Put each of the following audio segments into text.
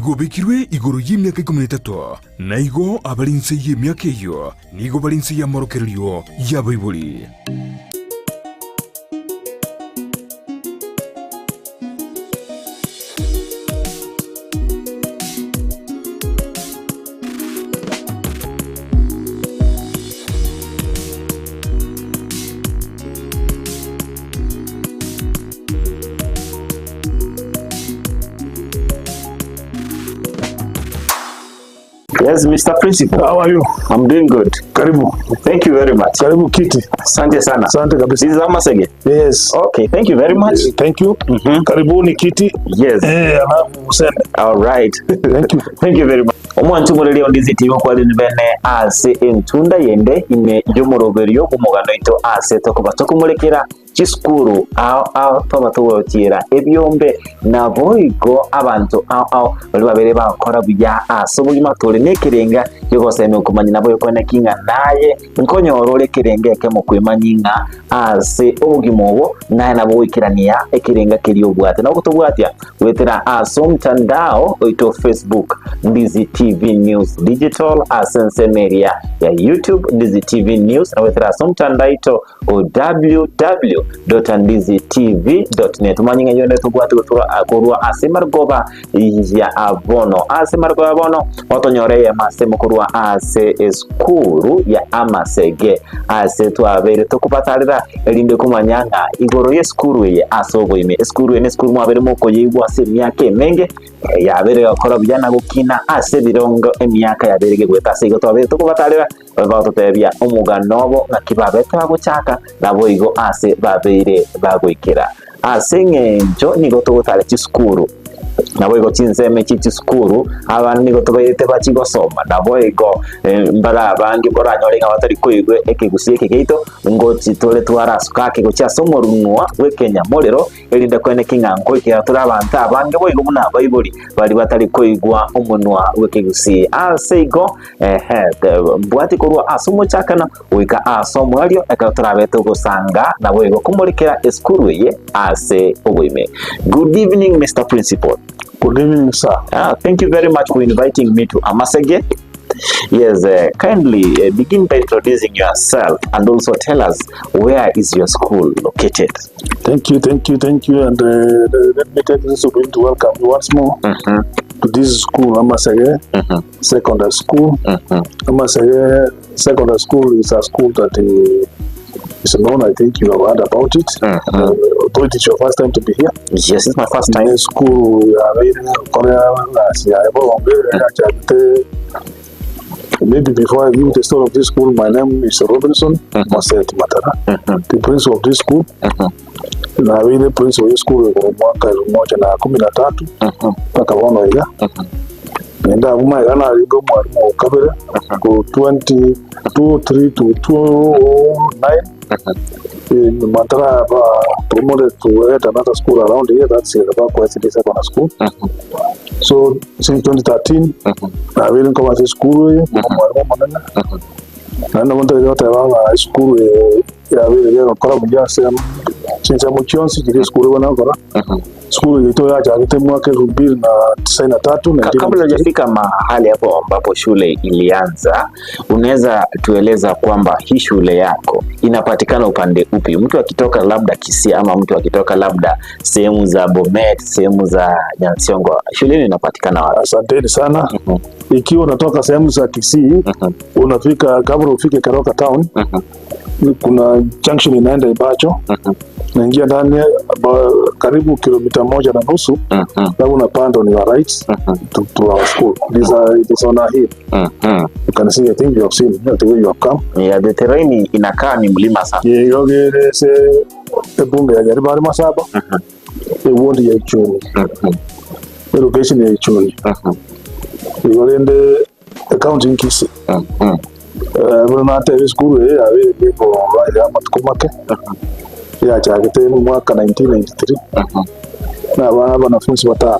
Oigo obekirwe igoro y'emiaka 13 na igo abari nse y'emiaka eyo nigo bari nse y'amorokererio y'abaibori. Yes, Mr. Principal. How are you? I'm doing good. Karibu. Thank you very much. Karibu kiti. Asante sana. Asante kabisa. This is Amasege. Yes. Okay, thank you very much. Thank you. Karibuni kiti. Yes. Alafu useme. All right. Thank you. Thank you very much. Omwantu muriri ondizi TV kwali nibene ase entunda yende ime yomoroberio kumugano ito ase tokuba tokumulekera chisukuru ao ao twabatogotiera ebyombe naboigo abantu ao ao bali babere bakora buya ase obogima tore nekerenga yogoseme okomanya nabo yokona kinga naye nkonyorore ekerenga ekemo kwemanyinga ase obogima obo naye nabo goikerania ekerenga keri obwate nabo tobwatia gwetera ase omtandao oito Facebook Ndizi TV News Digital ase ensemeria ya YouTube Ndizi TV News na gwetera ase omtandao ito o www.ndizitv.net manyinga yone tubwate korwa ase margoba ya abono ase margoba abono otonyore ya masemo korwa ase eskuru ya Amasege ase twabere tokubatarira erinde kumanyanga igoro y'eskuru ye ase oboime eskuru ene eskuru mwabere moko yigwa ase emyaka emenge yabere gakora bujana gukina ase birongo emyaka yabere gweta ase igo twabere tokubatarira batotebia omuganobo ng'aki babete bagochaka nabo igo ase babere bagoikera ase ng'encho nigo togotara chisukuru nabo igo chinseme chichisukuru abana nigo tobairete bachigosoma nabo igo mbara abange boranyore ng'a batari koigwe ekigusi eke geito ngochi tore twarasuka ake gochia ase omorunwa bw'ekenya morero erinde kwene king'anko ekero tore abanto abange boigo buna abaibori bari batari koigwa omonwa bw'ekegusii ase igo mbwati korwa ase omochakano goika ase omwario ekero torabete ogosanga nabo igo komorekera esukuru eye ase oboime. Good evening, Mr. Principal. Good evening, sir. Thank you very much for inviting me to Amasege. Yes, kindly begin by introducing yourself and also tell us where is your school located. Thank you, thank you, thank you. And let me take this opportunity to welcome you once more to this school, Amasege Secondary School. Amasege Secondary School is a school that is known. I think you have heard about it. Although it is your first time to be here. Yes, it's my first time. School, maybe before I give the story of this school, my name is Robinson Maset Matara, the principal of this school. Na vile principal of this school kwa mwaka 2013 mpaka bono iga. Nenda kuma igana rigo mwalimu wa kabere ku 2023 to 2009. In Matara promoted to at another school around here, that's Rabakwa City Secondary School. So since 2013, I've been in this school. Na muntu yote wa school ya vile kora mja since muchionsi kile school wana kora school yetu ya chagite mwaka 2093. Kabla hujafika mahali hapo ambapo shule ilianza, unaweza tueleza kwamba hii shule yako inapatikana upande upi? Mtu akitoka labda Kisii ama mtu akitoka labda sehemu za Bomet, sehemu za Nyansiongo, shule inapatikana wapi? Asanteni sana. Ikiwa unatoka sehemu za Kisii, unafika kabla ufike Karoka town, kuna junction inaenda Ibacho. Naingia ndani karibu kilomita 1.5, alafu unapanda on your right to our school. It is on a hill. You can see, I think you have seen the way you have come. Yeah, the terrain inakaa ni mlima sana. Yeah, yoge se ebunge ya Jaribu Masaba. Ewodi ya Ichuni. Location ya Ichuni. Igorende county in Kisii. Buna school ya ndipo ya matukumake. Ya chagite mwaka 1993. Na wanafunzi watano.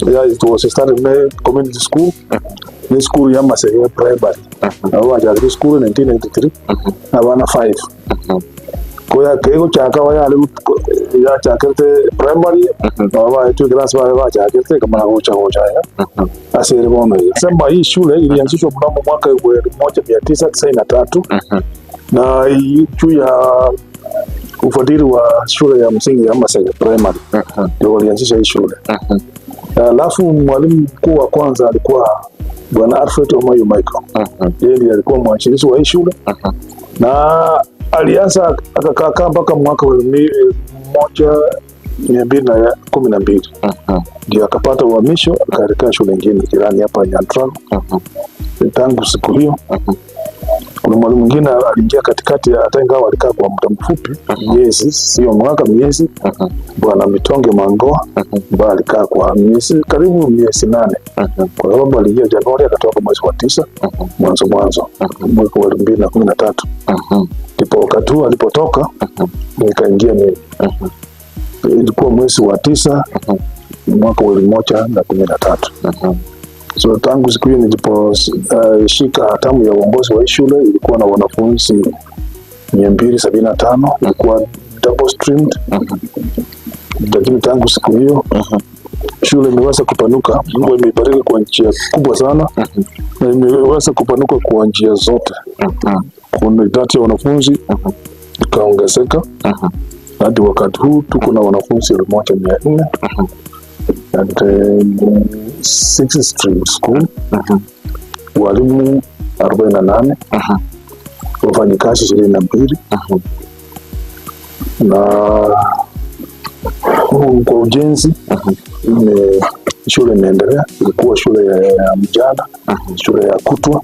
Yeah, it was started in community school. Ni school ya Masege primary. Na wa chagite school 1993. Na wana 5. Koya wayale yachakirte primary wabaetwe class wale bachakirte kama gocha gocha ya asere bono. Sema hii shule ilianzishwa mnamo mwaka 1993 na juu ya ufadhili wa shule ya msingi ya Masege Primary ndio walianzisha hii shule. Alafu mwalimu mkuu wa kwanza alikuwa Bwana Alfred Omayo Michael. Yeye ndiye alikuwa mwanzilishi wa hii shule na alianza akakaa mpaka mwaka wa 1212 ndio akapata uhamisho akaelekea shule nyingine jirani hapa Nyantrago. Tangu siku hiyo kuna mwalimu mwingine aliingia katikati, hata ingawa alikaa kwa muda mfupi, miezi sio mwaka, miezi, Bwana Mitonge Mangoa ambaye alikaa kwa miezi karibu miezi 8, kwa sababu aliingia Januari akatoka mwezi wa 9 mwanzo mwaka wa 2013. Ndipo wakati huo alipotoka nikaingia mimi. Ilikuwa mwezi wa 9 mwaka wa 2013. So tangu siku hiyo niliposhika hatamu ya uongozi wa shule ilikuwa na wanafunzi 275, ilikuwa double streamed. Lakini tangu siku hiyo shule imeweza kupanuka. Mungu imeibariki kwa njia kubwa sana na imeweza kupanuka kwa njia zote. Kuna idadi ya wanafunzi ikaongezeka hadi wakati huu tuko na wanafunzi 1400 and 6 stream school, walimu 48, wafanyikazi 22, na kwa ujenzi shule imeendelea. Ilikuwa shule ya mjana, shule ya kutwa,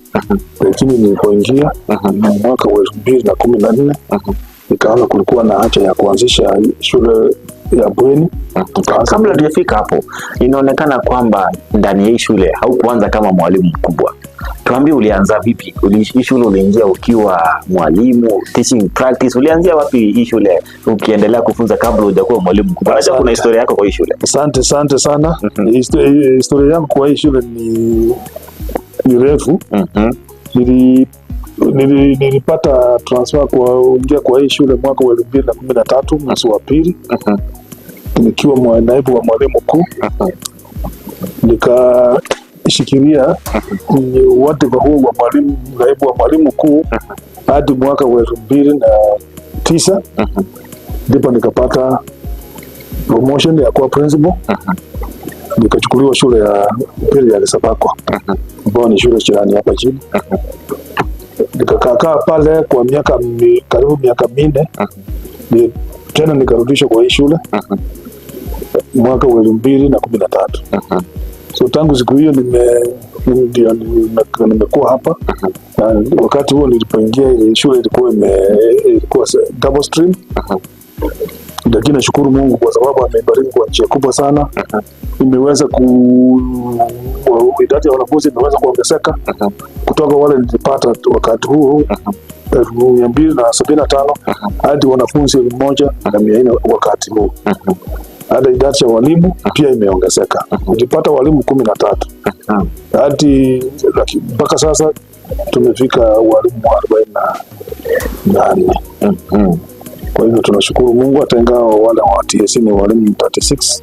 lakini nilipoingia mwaka wa 2014 nikaona kulikuwa na haja ya kuanzisha shule ya bweni. Kabla tujafika hapo, inaonekana kwamba ndani ya hii shule haukuanza kama mwalimu mkubwa. Tuambie ulianza vipi? Hii shule uliingia ukiwa mwalimu, teaching practice, ulianzia wapi hii shule ukiendelea kufunza kabla hujakuwa mwalimu mkubwa? Najua kuna historia yako kwa hii shule. Asante sana. Historia yangu kwa hii shule ni refu. Nilipata transfer kuingia kwa hii shule mwaka wa 2013 mwezi wa pili, nikiwa naibu wa mwalimu mkuu. Nikashikilia wadhifa huo wa mwalimu, naibu wa mwalimu mkuu hadi mwaka wa 2009, ndipo nikapata promotion ya kuwa principal. Nikachukuliwa shule ya pili ya Lesabakwa ambayo ni shule jirani hapa chini. Nikakaa pale kwa miaka karibu miaka 4. Tena nikarudishwa kwa hii shule mwaka wa 2013. So tangu siku hiyo nimekuwa hapa. Na wakati huo nilipoingia ile shule ilikuwa double stream. Lakini nashukuru Mungu kwa sababu ameibariki kwa njia kubwa sana. Imeweza idadi ya wanafunzi imeweza kuongezeka kutoka wale nilipata wakati huo 275 hadi wanafunzi 1400 wakati huo. Hata idadi ya walimu pia imeongezeka. Nilipata walimu 13 hadi mpaka sasa tumefika walimu 44. Kwa hivyo tunashukuru Mungu, hata ingawa wale wa TSC ni walimu 36,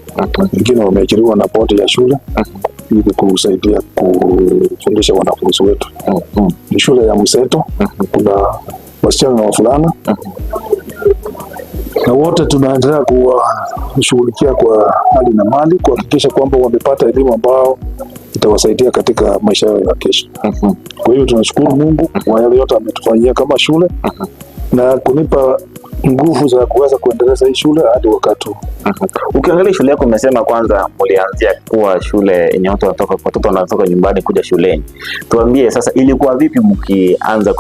wengine wameajiriwa na bodi ya shule ili kusaidia kufundisha wanafunzi wetu. Ni shule ya mseto, kuna wasichana na wavulana, na wote tunaendelea kuwashughulikia kwa hali na mali kuhakikisha kwamba wamepata elimu ambayo itawasaidia katika maisha yao ya kesho. Kwa hiyo tunashukuru Mungu kwa yale yote ametufanyia kama shule na kunipa nguvu za kuweza kuendeleza hii shule hadi wakati huu. Ukiangalia shule yako, umesema kwanza mlianzia kuwa shule yenye watoto wanatoka nyumbani kuja shuleni. Tuambie sasa, ilikuwa vipi mkianza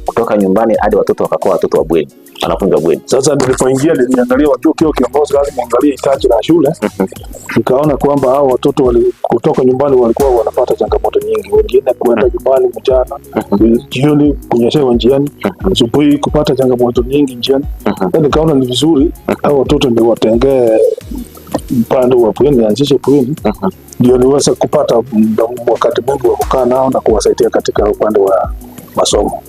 kutoka nyumbani hadi watoto wakakuwa watoto wa bweni, wanafunzi wa bweni? Sasa nilipoingia niliangalia, wajua kio kiongozi lazima uangalie hitaji la shule. Nikaona kwamba hao watoto kutoka nyumbani walikuwa wanapata changamoto nyingi, wengine kuenda nyumbani mchana, jioni kunyeshewa njiani, asubuhi kupata changamoto nyingi njiani. Nikaona ni vizuri hao watoto ndio watengee upande wa bweni, nianzishe bweni ndio niweze kupata wakati mwingi wa kukaa nao na kuwasaidia katika upande wa masomo,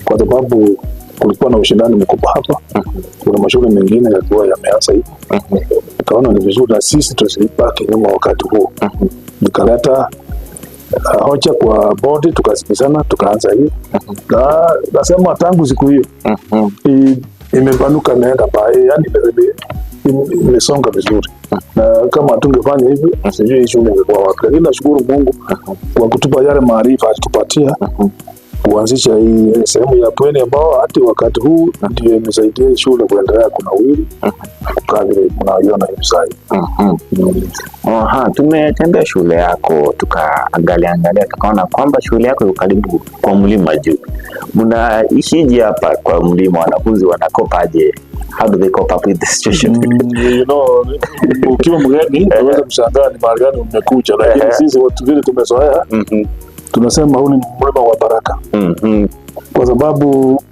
kwa sababu Kulikuwa na ushindani mkubwa hapa. Kuna mashule mengine yalikuwa yameanza hivyo, nikaona ni vizuri na sisi tusibaki nyuma wakati huo. Nikaleta hoja kwa bodi, tukasikizana, tukaanza hiyo, na nasema tangu siku hiyo imepanuka, imeenda mbali, yani imesonga vizuri, na kama hatungefanya hivi sijui hii shule ingekuwa wapi, lakini nashukuru Mungu kwa kutupa yale maarifa alitupatia kuanzisha hii sehemu ya bweni ambao hadi wakati huu ndio imesaidia hii shule kuendelea kunawiri kukaa vile mnaiona hivi sasa. Aha, tumetembea shule yako tukaangalia angalia tukaona kwamba shule yako iko karibu kwa mlima juu. Mnaishije hapa kwa mlima? Wanafunzi wanacope aje? How do they cope up with the situation? Ukiwa mgeni unaweza kushangaa ni mahali gani umekuja, lakini sisi watu vile tumezoea, tunasema huu ni mlima wa baraka kwa sababu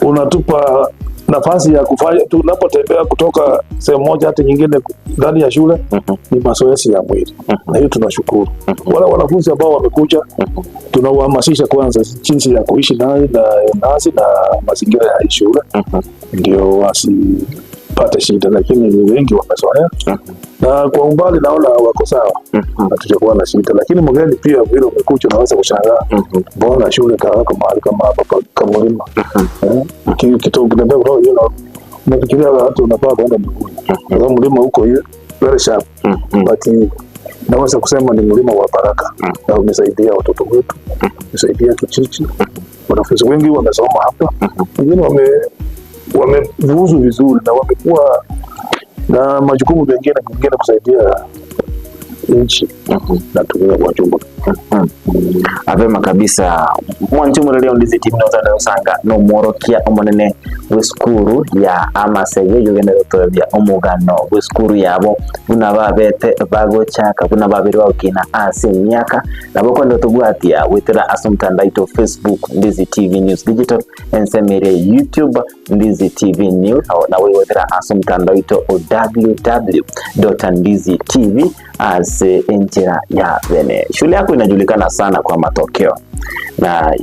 unatupa nafasi ya kufanya, tunapotembea kutoka sehemu moja hata nyingine ndani ya shule ni mazoezi ya mwili, na hiyo tunashukuru. Wale wanafunzi ambao wamekuja, tunawahamasisha kwanza jinsi ya kuishi naye na nasi na mazingira ya hii shule, ndio wasipate shida, lakini wengi wamezoea na kwa umbali naona wako sawa, hatujakuwa na shida. Lakini mgeni pia vile umekuja, unaweza kushangaa mbona shule kawako mahali kama hapa kamlima, ukitembea kutoka hiyo unafikiria watu unafaa kwenda mbinguni, kwa sababu mlima huko hiyo very sharp, but naweza kusema ni mlima wa baraka na umesaidia watoto wetu, umesaidia kijiji. Wanafunzi wengi wamesoma hapa, wengine wamefuzu vizuri na wamekuwa na majukumu mengine mengine kusaidia nchi na dunia kwa jumla. Avema kabisa mwanchumurere ndizi timu nozana no mworokia omonene bw'esukuru ya Amasege yugende gutobia omugano bw'esukuru yabo buna babete bagochaka buna babere bagokina ase emiaka nabo kwenda tobwatia witira ase omotandao ito Facebook Ndizi TV News Digital, ensemere YouTube Ndizi TV News, nawe witira ase omotandao ito www.ndizi TV ase enchera ya bene. Shule yako inajulikana sana kwa matokeo na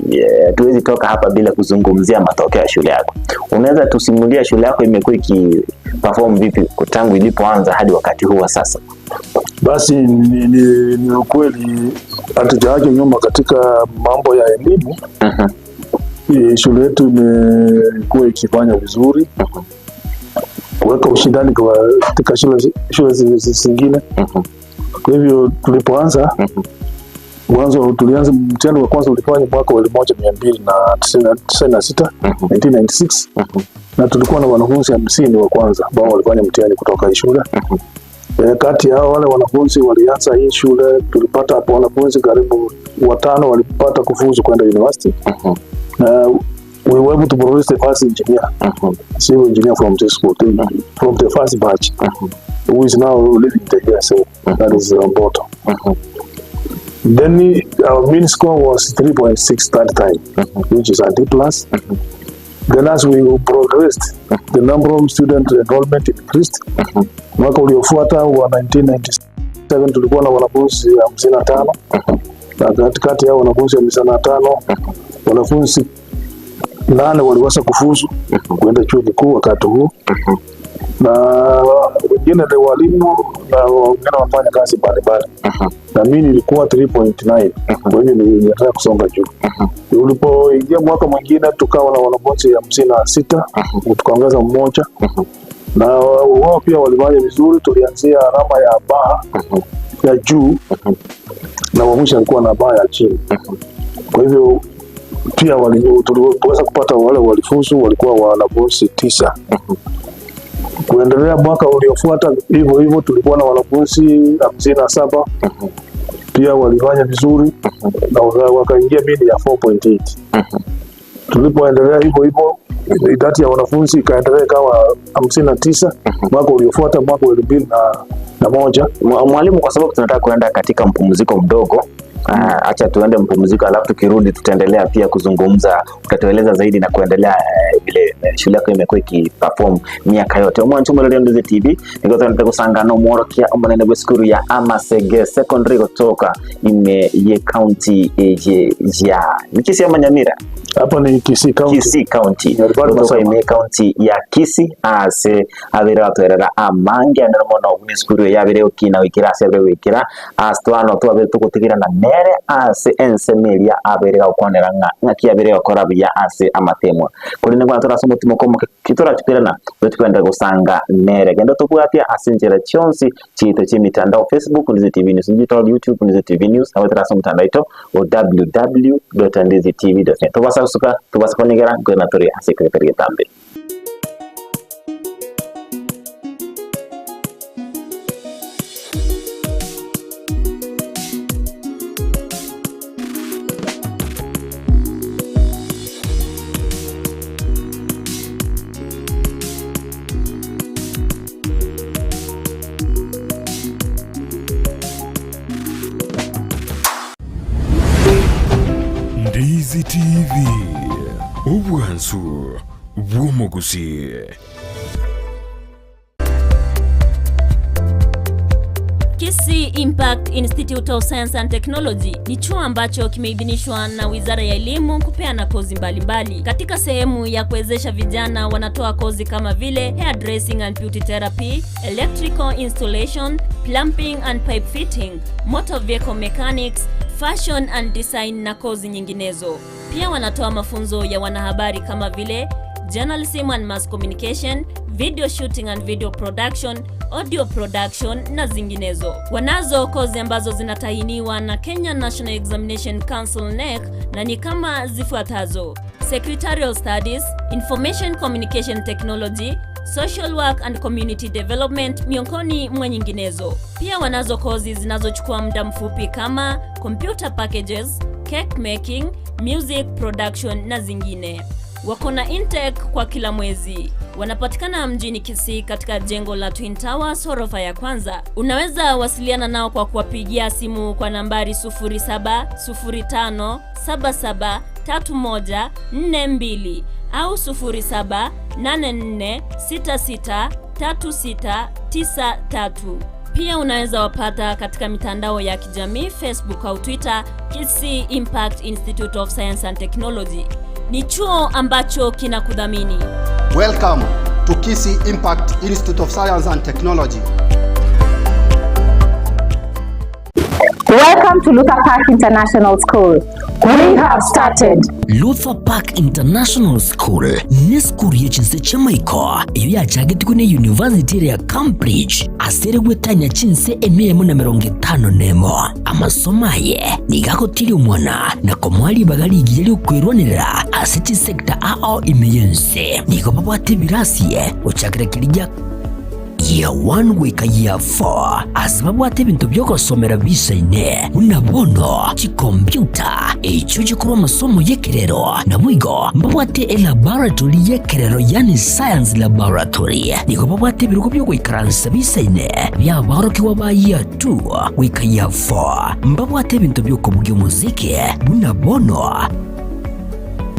tuwezi toka hapa bila kuzungumzia matokeo ya shule yako. Unaweza tusimulia shule yako imekuwa ikiperform vipi tangu ilipoanza hadi wakati huu wa sasa? Basi ni ukweli hatujaachwa nyuma katika mambo ya elimu. Shule yetu imekuwa ikifanya vizuri kuweka ushindani katika shule zingine. Kwa hivyo tulipoanza mwanzo, tulianza mtihani wa kwanza ulifanya mwaka wa 1296, 1996, na tulikuwa na wanafunzi 50 wa kwanza ambao walifanya mtihani kutoka hii shule. Kati ya hao wale wanafunzi walianza hii shule, tulipata hapo wanafunzi karibu watano walipata kufuzu kwenda university. Na we were able to produce the first engineer, civil engineer from this school, from the first batch, who is now living the USA, that is Mboto. Then our mean score was 3.6 that time, which is a D plus. Then as we progressed, the number of student enrollment increased. Mwaka uliofuata wa 1997 tulikuwa na wanafunzi 55, na katikati ya wanafunzi 55, wanafunzi nane waliweza kufuzu kuenda chuo kikuu wakati huo, na wengine ni walimu na wengine wanafanya kazi mbalimbali, na mimi nilikuwa 3.9, kwa hivyo niliendelea kusonga juu. Ulipoingia mwaka mwingine tukawa na wanafunzi 56, tukaongeza mmoja, na wao pia walifanya vizuri. Tulianzia alama ya ba ya juu na wa mwisho alikuwa na ba ya chini. Kwa hivyo pia tuliweza kupata wale walifuzu walikuwa wanafunzi tisa. Kuendelea mwaka uliofuata hivyo hivyo tulikuwa na wanafunzi 57, pia walifanya vizuri na wakaingia mean ya 4.8. Tulipoendelea hivyo hivyo idadi ya wanafunzi ikaendelea ikawa 59 mwaka uliofuata, mwaka wa 2001. Mwalimu, kwa sababu tunataka kuenda katika mpumziko mdogo, acha tuende mpumziko, alafu tukirudi tutaendelea pia kuzungumza, utatueleza zaidi na kuendelea vile shule yako imekuwa ikiperform miaka yote. Omwanchumo leo Ndizi TV niko tunataka kusangana omworokia omonene bwe skuru ya Amasege Secondary kutoka ime ye county ye ya nikisi ama Nyamira. Hapa ni Kisii County. Kisii County. Nyaribari Kutoka Masaba. ime county ya Kisii ase abere batwerera amange anene mono buna esukuru eye abere gokina goikera ase abere goikera ase twano twabere togotigera nere ase ensemo eria abere gokwanera ng'a ng'aki abere gokora buya ase amatemwa korende nkwana torase omotimo komoke kitorachukirana tochikwenda gosanga nere genda tobwatia ase enchera chionsi chiito chia emitandao Facebook Ndizi TV News Digital, YouTube Ndizi TV News, nabo torase omotandao oito o www.ndizitv.net. Tobasa gosuka tobasa konyegera nkoena tore ase ekeretari getambe. Ndizi TV, obwansu bw'omuguzi. Kisii Impact Institute of Science and Technology ni chuo ambacho kimeidhinishwa na Wizara ya Elimu kupeana kozi mbalimbali. Katika sehemu ya kuwezesha vijana wanatoa kozi kama vile hairdressing and beauty therapy, electrical installation, plumbing and pipe fitting, motor vehicle mechanics, fashion and design na kozi nyinginezo. Pia wanatoa mafunzo ya wanahabari kama vile journalism and mass communication, video shooting and video production, audio production na zinginezo. Wanazo kozi ambazo zinatahiniwa na Kenya National Examination Council KNEC na ni kama zifuatazo: Secretarial Studies, Information Communication Technology, Social Work and Community Development miongoni mwa nyinginezo. Pia wanazo kozi zinazochukua muda mfupi kama computer packages, cake making, music production na zingine. Wako na intake kwa kila mwezi. Wanapatikana mjini Kisii katika jengo la Twin Towers ghorofa ya kwanza. Unaweza wasiliana nao kwa kuwapigia simu kwa nambari 0705773142 au 0784663693. Pia unaweza wapata katika mitandao ya kijamii Facebook au Twitter, Kisii Impact Institute of Science and Technology. Ni chuo ambacho kinakudhamini. Welcome to Kisii Impact Institute of Science and Technology. Welcome to Luther Park International School. We have started. Luther Park International School ni skuru y'ekinse ky'amaiko eyo yachagetigwe ne University ya Cambridge asere gwetanya chinse 151. Amasomo aye nigagotiri omwana na komwali bagaligiye lyokwerwanirira ase chisector ao imeyense nigo babwate ebirasi ochakira kirija year 1 goika year 4 ase babwate ebinto byogosomera bisaine buna bono chikompyuta echo chikorwa amasomo y'ekerero nabwigo mbabwate elaboratory y'ekerero yani science laboratory nigo babwate ebirugo byogoikaransa bisaine byabaorokiwa ba year 2 goika year 4 mbabwate ebinto byokobugia omuziki buna bono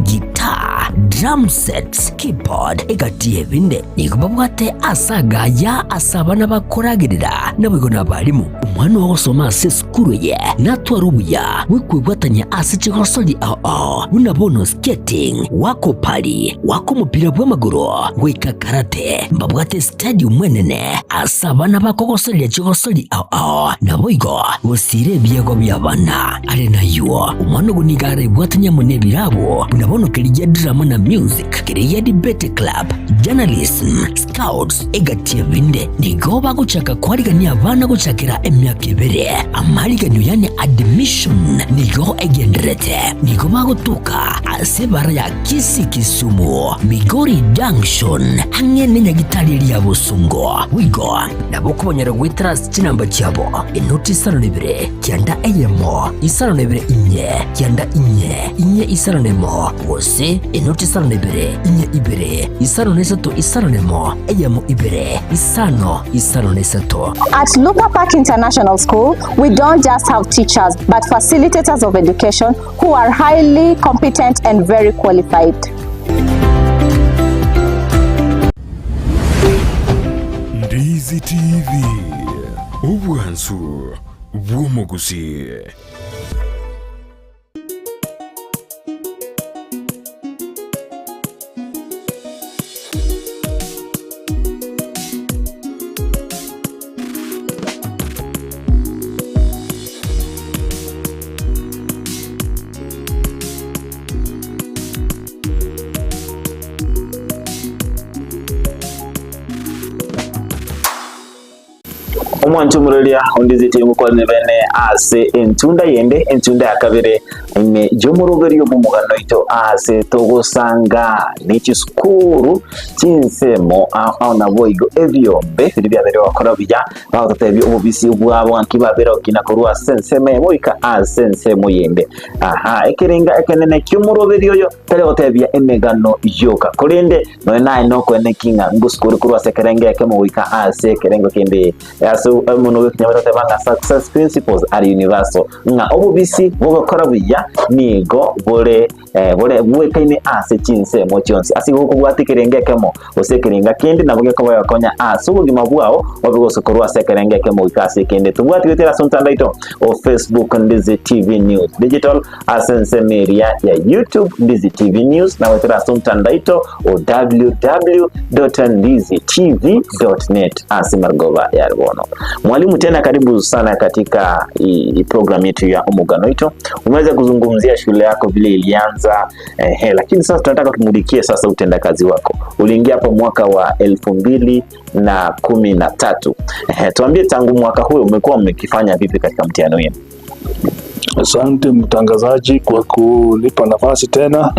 guitar, drum sets, keyboard egati ebinde nigo babwate asagaya asabana bakoragirira nabwigo n'abarimu omwana wagosoma ase esukuru ye natwara obuya bwekwebwatania ase chigosori ao buna bono skating wako pali wako omupira bw'amaguru goika karate mbabwate stadium enene ase abana bakogosoria chigosori ao naboigo gosire ebiego bya abana are nayo omwana ogo niga arebwatania mono ebirabo buna bono kerigia drama na music kerigia debate club journalism scouts egati ebinde nigo bagochaka kwarigania abana gochakera emyaka ebere amariganio yani admission nigo egenderete nigo bagotuka ase bara ya Kisii Kisumu Migori Junction ang'e nyagitari ya Busungo wigo nabo kubonyera gwitara chinamba chiabo inoti 52 9 eyemo 52 4 9 4 4 5 gose inoti 52 4 2 53 5 eyemo 2 5 53. At Luther Park International School, we don't just have teachers, but facilitators of education who are highly competent and very qualified. Ndizi TV, obwansu bw'omuguzi. Omwanchumureria ondizite ngukwanire bene ase entunda yende entunda ya kabere ime jomoroberio mumugano ito ase togosanga n'echisukuru chinsemo ao naboigo ebyombe biri byabere bakora bija bagotetebia obubisi bwabo anki babere okina korwa senseme boika ase ensemo yende aha ekerenga ekenene ky'omoroberio oyo tari gotebia emegano yoka korende noe naye nokwene kinga ngusukuru korwa ase ekerenge ekemo goika ase ekerengo kende ase omono gwekinyamata tebanga success principles are universal ng'a obubisi bogokora buya nigo bore bore bwekaine ase chinsemo chionsi ase gokobwata ekerenge ekemo gose ekerenga kende nabo gekoba gokonya ase obogima bwao obe ase ekerenge ekemo goika ase ekende. Tobwati goetera ase omotandao o Facebook Ndizi TV News Digital ase ensemo eria ya YouTube Ndizi TV News na goetera ase omotandao o www.ndizitv.net ase Margova ya Ribono. Mwalimu, tena karibu sana katika programu yetu ya Omogano Ito. Umeweza kuzungumzia shule yako vile ilianza, lakini sasa tunataka tumulikie sasa utendakazi wako. Uliingia hapo mwaka wa 2013. Tuambie tangu mwaka huo umekuwa mmekifanya vipi katika mtihani wenu? Asante mtangazaji kwa kunipa nafasi tena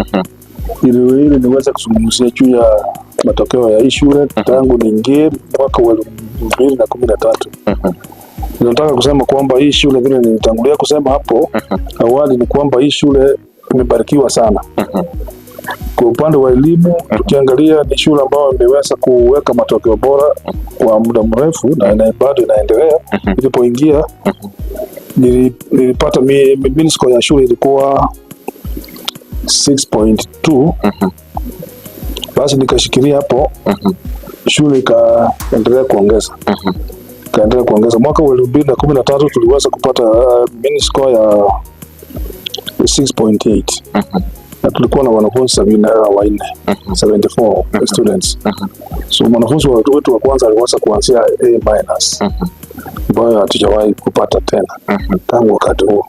ili niweze kuzungumzia juu ya matokeo ya hii shule tangu niingie mwaka wa 2013. Nataka kusema kwamba hii shule, vile nilitangulia kusema hapo awali, ni kwamba hii shule imebarikiwa sana. Kwa upande wa elimu, tukiangalia ni shule ambayo imeweza kuweka matokeo bora kwa muda mrefu na bado inaendelea. Nilipoingia nilipata mean score ya shule ilikuwa 6.2. Basi nikashikilia hapo, shule ikaendelea kuongeza. Mwaka wa 2013 tuliweza kupata mean score ya 6.8 na tulikuwa na wanafunzi 74, 74 students. So mwanafunzi wetu wa kwanza aliweza kuanzia A minus ambayo hatujawahi kupata tena tangu wakati huo.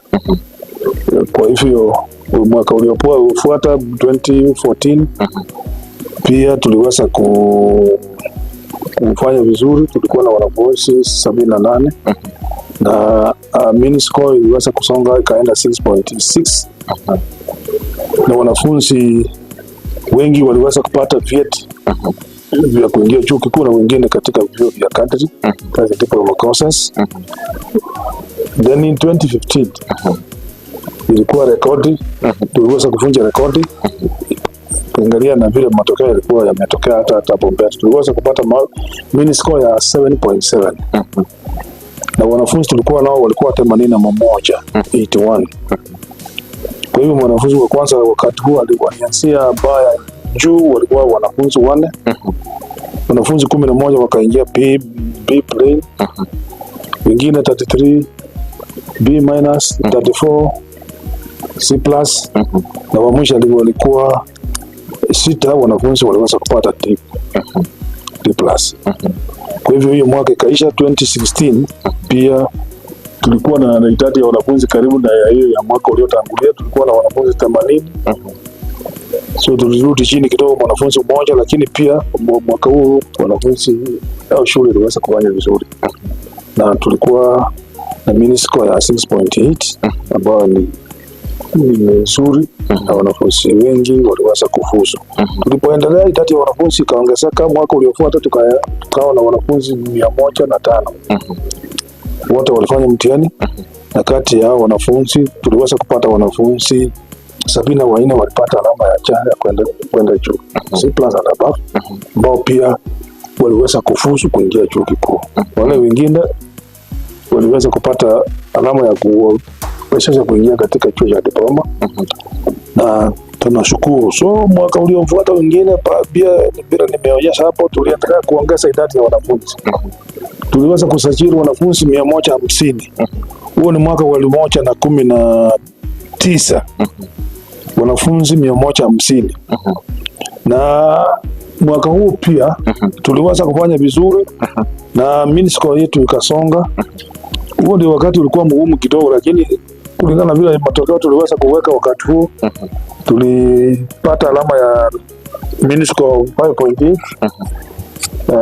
Kwa hivyo mwaka uliofuata 2014 pia tuliweza kufanya vizuri, tulikuwa na wanafunzi 78 na mean score iliweza kusonga ikaenda 6.6 na wanafunzi wengi waliweza kupata vyeti vya kuingia chuo kikuu na wengine katika vyuo vya kadri, diploma courses. Then in 2015 ilikuwa rekodi, tuliweza kuvunja rekodi kuangalia na vile matokeo yalikuwa yametokea hata hapo mbele. Tuliweza kupata mean score ya 7.7 na wanafunzi tulikuwa nao walikuwa 81, 81. Kwa hivyo mwanafunzi wa kwanza wakati huo alianzia baya juu, walikuwa wanafunzi 4. Wanafunzi 11 wakaingia B plane, wengine 33 B minus, 34 C plus, na wa mwisho walikuwa 6 wanafunzi waliweza kupata D plus. Kwa hivyo hiyo mwaka ikaisha 2016 pia tulikuwa na idadi ya wanafunzi karibu na hiyo ya mwaka uliotangulia, tulikuwa na wanafunzi 80. So tulirudi chini kidogo mwanafunzi mmoja, lakini pia mwaka huu wanafunzi au shule iliweza kufanya vizuri na tulikuwa na mean score ya 6.8 ambayo ni nzuri na wanafunzi wengi waliweza kufuzu. Tulipoendelea idadi ya wanafunzi ikaongezeka, mwaka uliofuata tukawa na wanafunzi 105. Wote walifanya mtihani na kati ya wanafunzi tuliweza kupata wanafunzi 74 walipata alama ya cha ya kwenda juu, C plus and above, ambao pia waliweza kufuzu kuingia chuo kikuu. Wale wengine waliweza kupata alama ya kuwezesha kuingia katika chuo cha diploma na tunashukuru. So mwaka uliofuata wengine pia vile nimeonyesha hapo, tuliendelea kuongeza idadi ya wanafunzi. Tuliweza kusajili wanafunzi 150. Huo ni mwaka wa 2019. Wanafunzi 150. Na mwaka huu pia tuliweza kufanya vizuri na mean score yetu ikasonga. Huo ndio wakati ulikuwa mgumu kidogo, lakini kulingana na vile matokeo tuliweza kuweka wakati huo, tulipata alama ya mean score 5.8. Na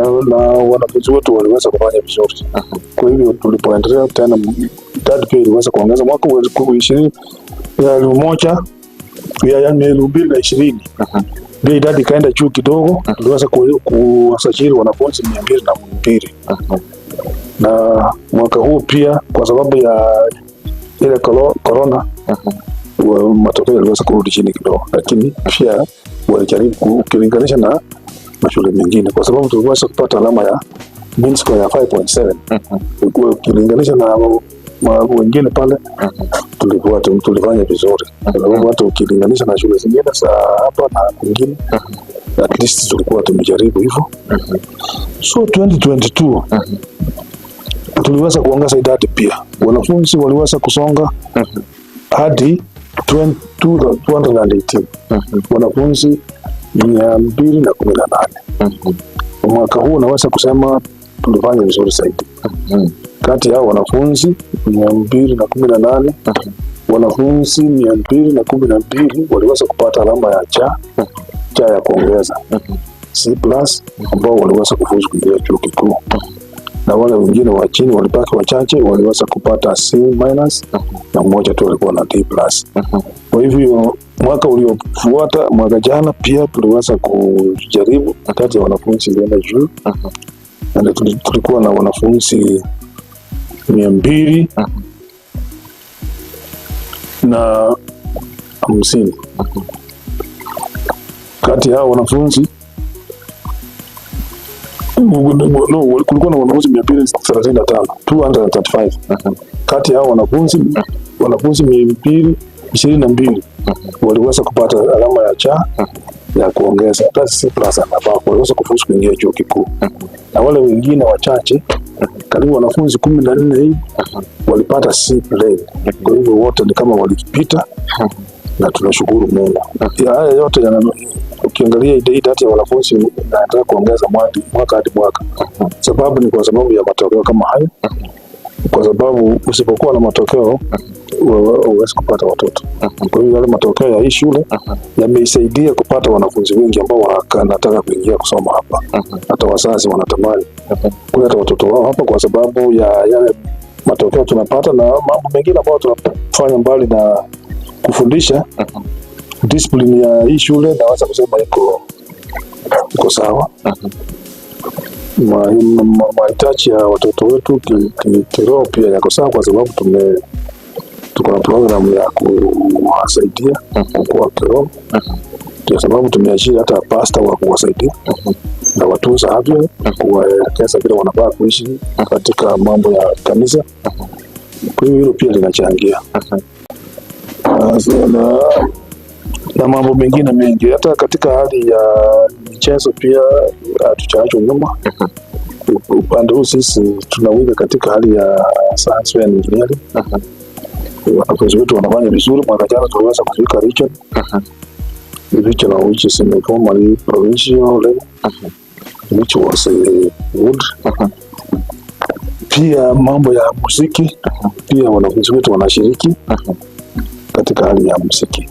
wanafunzi wetu waliweza kufanya vizuri. Kwa hivyo tulipoendelea tena, idadi pia iliweza kuongeza mwaka wa ishirini elfu moja ya 2020 pia idadi ikaenda juu kidogo, tuliweza kuwasajili wanafunzi 202. Na mwaka huu pia kwa sababu ya ile corona, matokeo yaliweza kurudi chini kidogo, lakini pia walijaribu ukilinganisha na mashule mengine, kwa sababu tuliweza kupata alama ya mean score ya 5.7. Ukilinganisha na wengine pale, tulikuwa tulifanya vizuri, kwa sababu hata ukilinganisha na shule zingine za hapa na kwingine, at least tulikuwa tumejaribu hivyo. So 2022 tuliweza kuongeza idadi pia, wanafunzi waliweza kusonga hadi 20 218, wanafunzi 218. Mwaka huu naweza kusema tulifanya vizuri zaidi. Kati ya wanafunzi 218, wanafunzi 212 waliweza kupata alama ya cha cha ya kuongeza, C+, ambao waliweza kufuzu kuingia chuo kikuu, na wale wengine wa chini walibaki wachache, waliweza kupata C- na mmoja tu alikuwa na D+. Kwa hivyo mwaka uliofuata, mwaka jana, pia tuliweza kujaribu, kati ya wanafunzi ilienda juu na tulikuwa na wanafunzi 250. Kati ya hao wanafunzi, no, kulikuwa na wanafunzi 235, 235. Kati ya hao wanafunzi 222 waliweza kupata alama ya cha ya kuongeza, that's C+ and above, waliweza kufuzu kuingia chuo kikuu, na wale wengine wachache, karibu wanafunzi 14 hivi, walipata C plain. Kwa hivyo wote ni kama walipita na tunashukuru Mungu. Haya yote ukiangalia idadi ya wanafunzi inaendelea kuongeza mwaka hadi mwaka. Sababu ni kwa sababu ya matokeo kama hayo, kwa sababu usipokuwa na matokeo huwezi kupata watoto. Kwa hiyo yale matokeo ya hii shule yameisaidia kupata wanafunzi wengi ambao wanataka kuingia kusoma hapa. Hata wazazi wanatamani kuleta watoto wao hapa kwa sababu ya yale matokeo tunapata na mambo mengine ambayo tunafanya mbali na kufundisha. Discipline ya hii shule naweza kusema iko sawa. Mahitaji ya watoto wetu kiroho pia yako sawa, kwa sababu tuko na programu ya kuwasaidia kukua kiroho, ndio sababu tumeajiri hata pasta wa kuwasaidia na watunza afya, kuwaelekeza vile wanafaa kuishi katika mambo ya kanisa. Kwa hiyo hilo pia linachangia na mambo mengine mengi, hata katika hali ya michezo pia hatujaachwa nyuma. Upande huu sisi tunawika katika hali ya science and engineering. Wanafunzi wetu wanafanya vizuri. Mwaka jana tuliweza kufika region, regional, which is in the formerly provincial level, which was good. Pia mambo ya muziki, pia wanafunzi wetu wanashiriki katika hali ya muziki,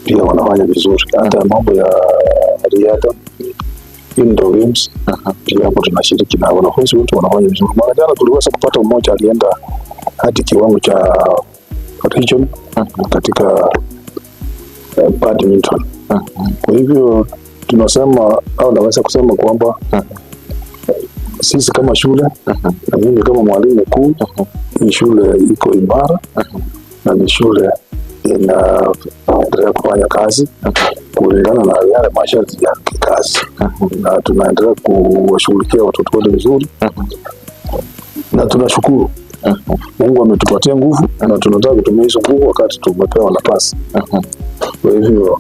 pia wanafanya vizuri. Hata mambo ya riadha, indoor games, pia hapo tunashiriki na wanafunzi wetu wanafanya vizuri. Mwaka jana tuliweza kupata mmoja alienda hadi kiwango cha region katika badminton. Kwa hivyo tunasema au naweza kusema kwamba sisi kama shule na mimi kama mwalimu mkuu, ni shule iko imara na ni shule inaendelea kufanya kazi kulingana na yale masharti ya kikazi, na tunaendelea kuwashughulikia watoto wetu vizuri, na tunashukuru Mungu ametupatia nguvu na tunataka kutumia hizo nguvu wakati tumepewa nafasi. Kwa hivyo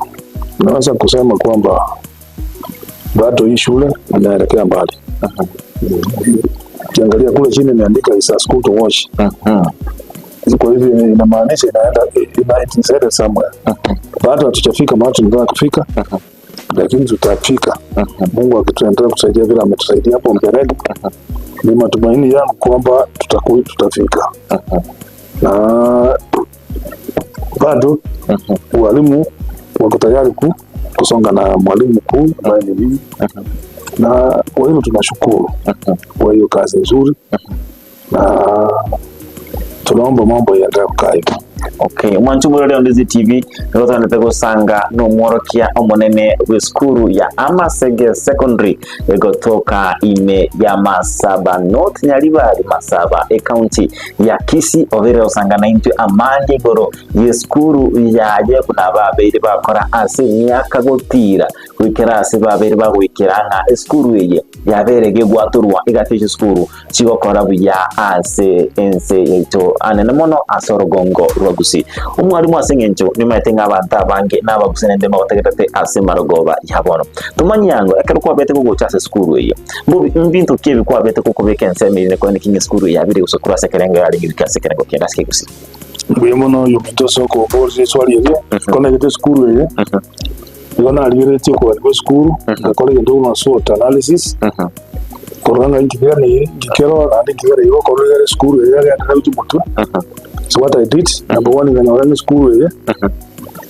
naweza kusema kwamba bado hii shule inaelekea mbali. Ukiangalia kule chini imeandika is a school to watch. Kwa hivyo inamaanisha inaenda it is headed somewhere. Bado hatujafika mahali tunataka kufika, lakini tutafika. Mungu akituendelea kutusaidia vile ametusaidia hapo mbeleni, ni matumaini yangu kwamba tutafika. Na bado walimu wako tayari kusonga na mwalimu mkuu ambaye ni mimi. Na kwa hilo tunashukuru kwa hiyo kazi nzuri, na tunaomba mambo yaendelee kukaa hivyo. Okay, mwantu murore Ndizi TV nigothanete gusanga numworokia omunene bwi skuru ya Amasege Secondary egotoka ime ya Masaba North Nyaribari Masaba e county ya Kisii obere osanga na intwe amange igoro ye skuru yaye kuna babeire bakora ase miaka gotira gwikera ase babeire bagwikera ng'a eskuru eye yabere gegwaturwa igatisha skuru chigokora buya ase ense yaito anene mono ase orogongo rwa Gusii. Omwarimu ase eng'encho nimaete ng'a abanto abange n'abagusii naende magotegerete ase marogoba ya bono tomanyango ekero kwabete kogocha ase esukuru eyo mbinto ki ebi kwabete kokobeka ense emerine kwene kinga esukuru yabire gusukuru ase ekerengo yarenge goika ase ekerengo kende ase ekegusii. Mbuya mono oyo ominto ase okoboria eswali eria, konegete esukuru eye, igo narigeretie okogania kwa esukuru, ngakora egento buna SWOT analysis, korora ng'a nkiganeire, nkikero naende nkiganeire gokorora egere esukuru eye yagenderera gochia motwe. So what I did, number one, nkanyora ng'a esukuru eye,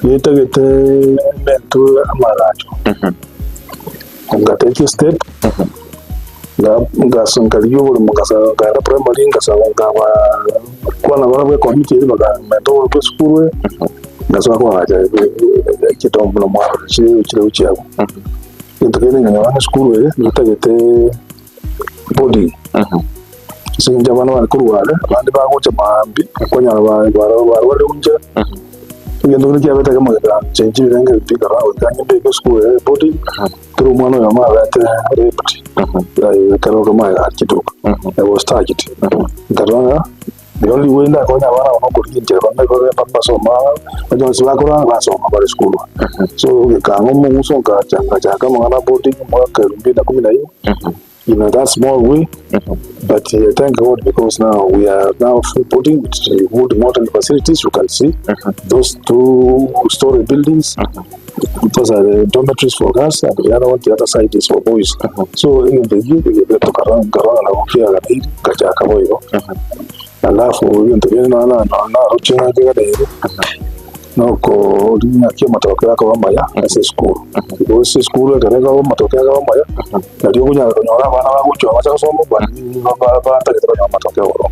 yetagete emento amagacho. Ngatake step, nkarigia oboremo nkasaba nkaenda primary, nkasaba nkaba kwana bara bwa committee eri bakamenta oboremo bwa esukuru eye, ngasoka koagacha ekitombo na mwaro chire chiabo. Egento kende nkanyora ng'a esukuru eye, yetagete boarding. Ase eng'encho abana bare korwa are, abande bagocha maambi, okonyora barwarire gochia. Egento kende kiabete kemogeka chenchi birenge bipika goika nyembeke esukuru eye boarding, kero omwana oyomo abete raped, ekero kamaega kidogo, I was touched. Nkarora ng'a the only way ndakonya abana aba nokorigia enchera bambe babe basoma, banyonsi bakora basoma bare esukuru. So gekang'a omong'uso nkacha nkachaka amang'ana boarding omwaka elfu mbili na kumi na ine. In that small way, but thank God because now we are now full boarding with good modern facilities. You can see those 2-story buildings. Those are the dormitories for girls, and the other one, the other side is for boys. So in the youth, they took around na kukia kachaka boyo. Alafu hiyo ndio na na na ruchina kega dere. Noko linya kia matokeo yako maya ase school. Because school ekareka matokeo yako maya. Ndio kunya kunyora abana baguchwa bacha kusoma ba ba matokeo oro.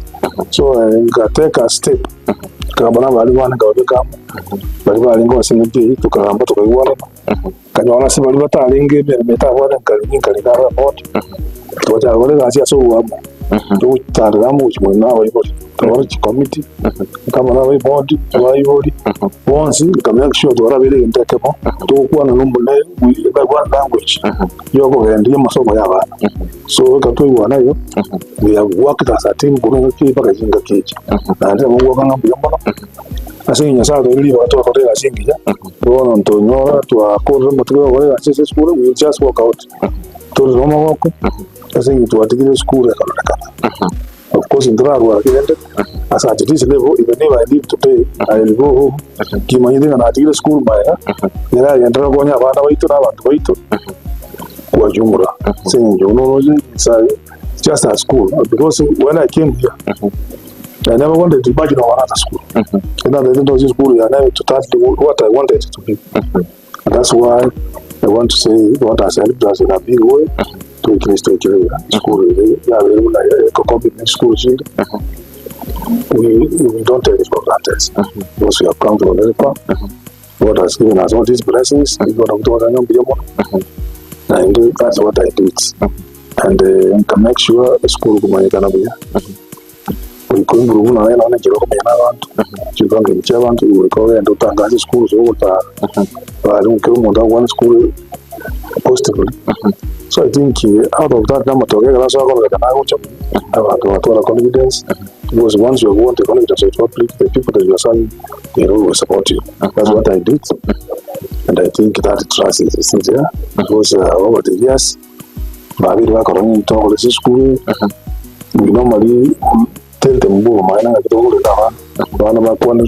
So ngateka step. Kagamba bali bana ngabeka bali balingo basinge tukagamba tukaigwana. Kanyona se bali batalinge meta bwana nkalinga nkalinga report. Tukacha gore gasi aso wamo. Tutariramu chimwe nawe twara committee kama nawe board abayibori bonsi nkamenya sure twara bere ntekemo tukwana numbune one language yoko gendia masomo y'abana. So katwigwana yo we have worked as a team kurunga ki paka jinga kichi na ndio Mungu akanga mbuya ase Nyasaye twirire twakore gasingiya bono ntonyora twakore mutwe gore gasese school we just work out turi maboko ase twatigire school yakonekana. Of course, in the world, as at this level, even if I leave today, I will go home. Kimanyire na atigire school maya, nira yendera konya abana baitu n'abantu baitu kwa jumla. Saying you know, it's just a school because when I came here, I never wanted to imagine another school. And I didn't know this school, I never to start what I wanted it to be. And that's why I want to say what has helped us in a big way. To Kristo school, school. We don't take it for granted because we have come from America. God has given us all these blessings. And that's what I did. And can make sure the school kumanyikana we kuimprove na na kiro kumanyana abantu kivange ky'abantu we utangaza school zo gutara bari mu kirundo one school positively. So I think out of that number to get abantu confidence because once you want the confidence of the public, the people that you are serving, they will support you. That's what I did, and I think that trust is still there because over the years, babiri bakoranye to school, we normally tell them go maana kidogo abana bakwana.